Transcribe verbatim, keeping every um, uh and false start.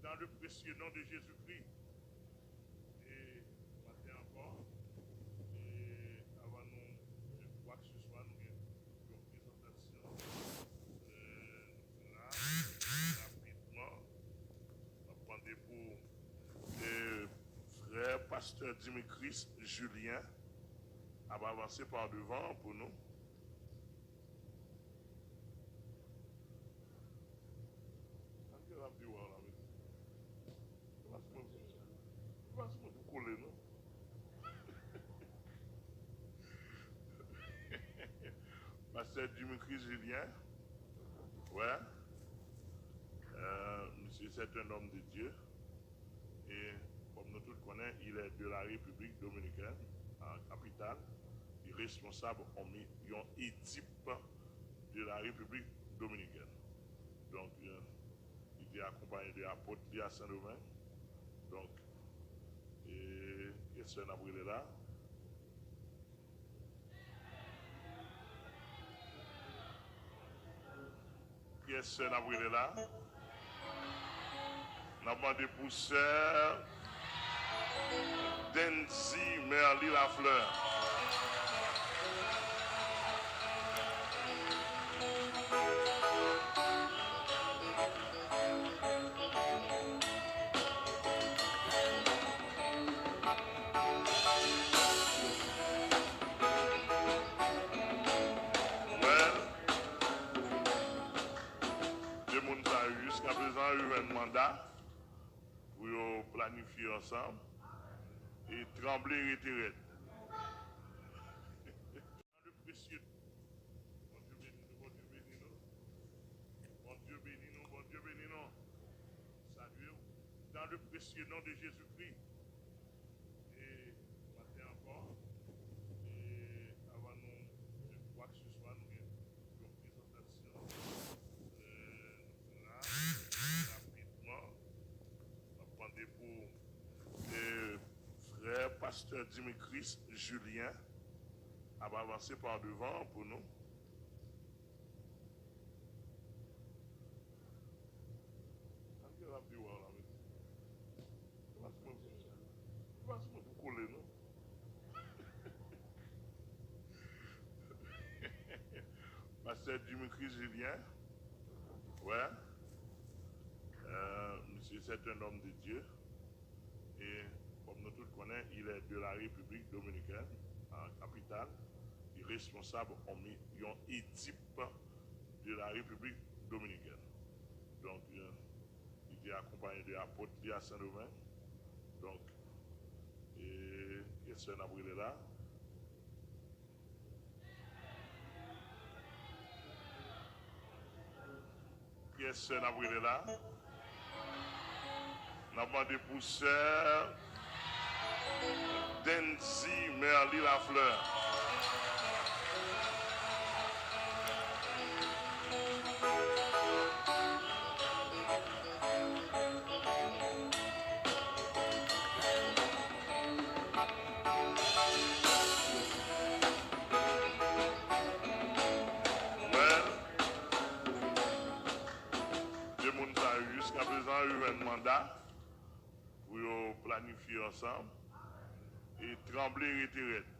Dans le précieux nom de Jésus-Christ. E maten ankò, e avan nou fè kwakeseswa, nou gen yon prezantasyon. E, nou la, rapidman, n ap mande pou, e, frè pastè Dimitris Julien ap avanse pa devan pou nou. Sa m gen l ap di w la, mesye? Se pa sou mwen, se pa sou mwen pou kole, non. Pastè Dimitri Julien, wè, euh, misye c'est un homme de Dieu. E kòm nou tout konnen, il est de la République dominicaine, an kapital. Li responsab yon mi-, yon idip de la République dominicaine. Donk, euh, li te akonpaye de apot li a Sendomeng. Donk, e, kiyès n ap rele la? Kiyès sè n ap rele la? N ap mande pou sè Denzy Merly Lafleur. Well, de moun sa yo, jiskaprezan, yo jwenn manda pou yo planifye ansanm e tranble rete rèd. Dans le précieux, Bondye beni nou, Bondye beni nou. Bondye beni nou, Bondye beni nou. Salye w. Dans le précieux nom de Jésus-Christ. E maten ankò, e avan nou fè kwakeseswa, nou gen yon prezantasyon. E, nou la, rapidman, n ap mande pou, e, frè pastè Dimitris Julien ap avanse pa devan pou nou. Sa m gen l ap di w la, mesye? Se pa sou mwen, se pa sou mwen pou kole, non. Pastè Dimitri Julien, wè, euh, misye c'est un homme de Dieu. E kòm nou tout konnen, il est de la République dominicaine, an kapital. Li responsab yon mi-, yon idip de la République dominicaine. Donk, euh, li te akonpaye de apot li a Sendomeng. Donk, e, kiyès sè n ap rele la? Kiyès sè n ap rele la? N ap mande pou sè Denzy Merly Lafleur. Well, de moun sa yo, jiskaprezan, yo jwenn manda pou yo planifye ansanm e tranble rete rèd.